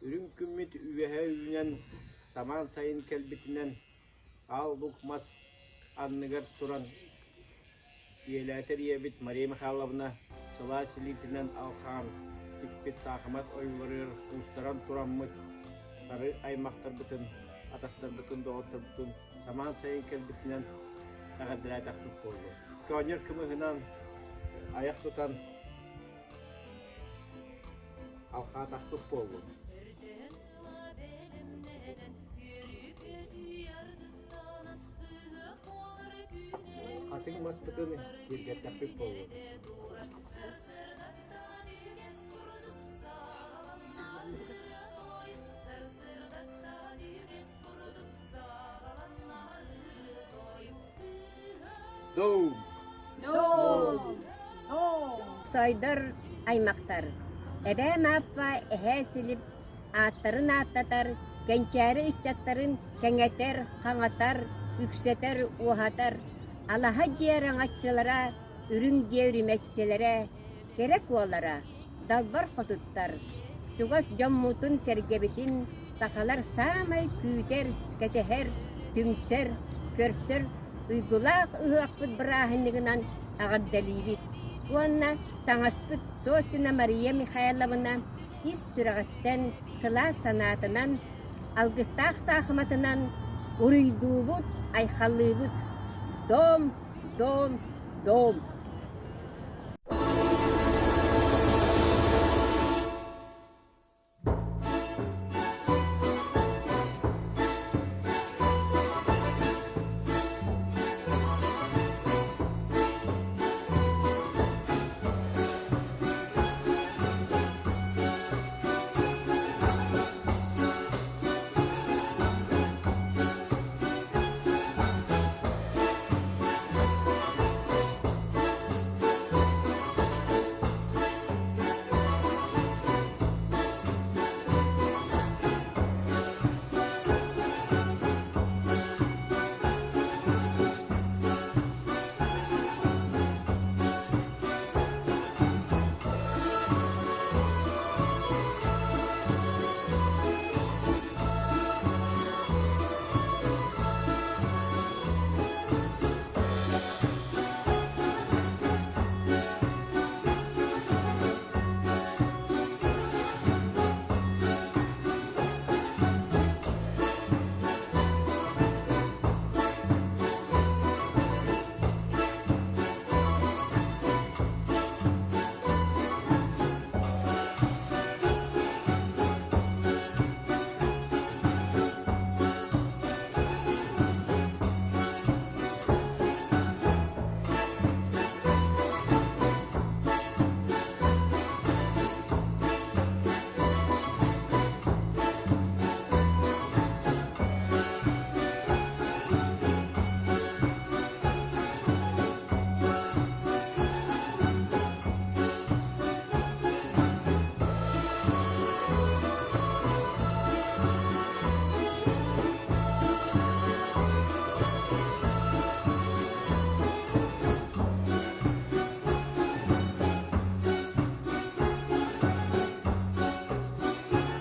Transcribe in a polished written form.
Үрүҥ күммүт үөһэ үүнэн, самаан сайын кэлбитинэн, аал лук мас анныгар туран Ийэлээтэр ийэбит Мария Михайловна сылаас илиитинэн алхаан тикпит саахымат ойууларыгар куустаран тураммыт бары аймахтарбытын, атастарбытын, доҕотторбутун самаан сайын кэлбитинэн эҕэрдэлээтэхпит буоллун. Көөнньөр кымыһынан айах тутан алхаатахпыт буоллун. Хатыҥ маспытын киэргэттэхпит буолуо. Доум! Сойдор аймахтар, эбээ Мааппа, эһээ Силип ааттарын ааттатар, кэнчээри ыччаттарын кэҥэтэр, хаҥатар, үксэтэр, уоһатар, алаһа дьиэ араҥаччылара, үрүҥ дьиэ үрүмэччилэрэ, кэрэ куолара, далбар хотуттар, чугас дьоммутун-сэргэбитин сахалар саамай күүтэр, кэтэһэр, түмсэр, көрсөр уйгулаах ыһыахпыт бырааһынньыгынан эҕэрдэлиибит уонна саҥаспыт Сосина Мария Михайловна ис сүрэҕиттэн сылаас санаатынан, алгыстаах саахыматынан уруйдуубут, айхаллыыбыт! Дом, дом, дом!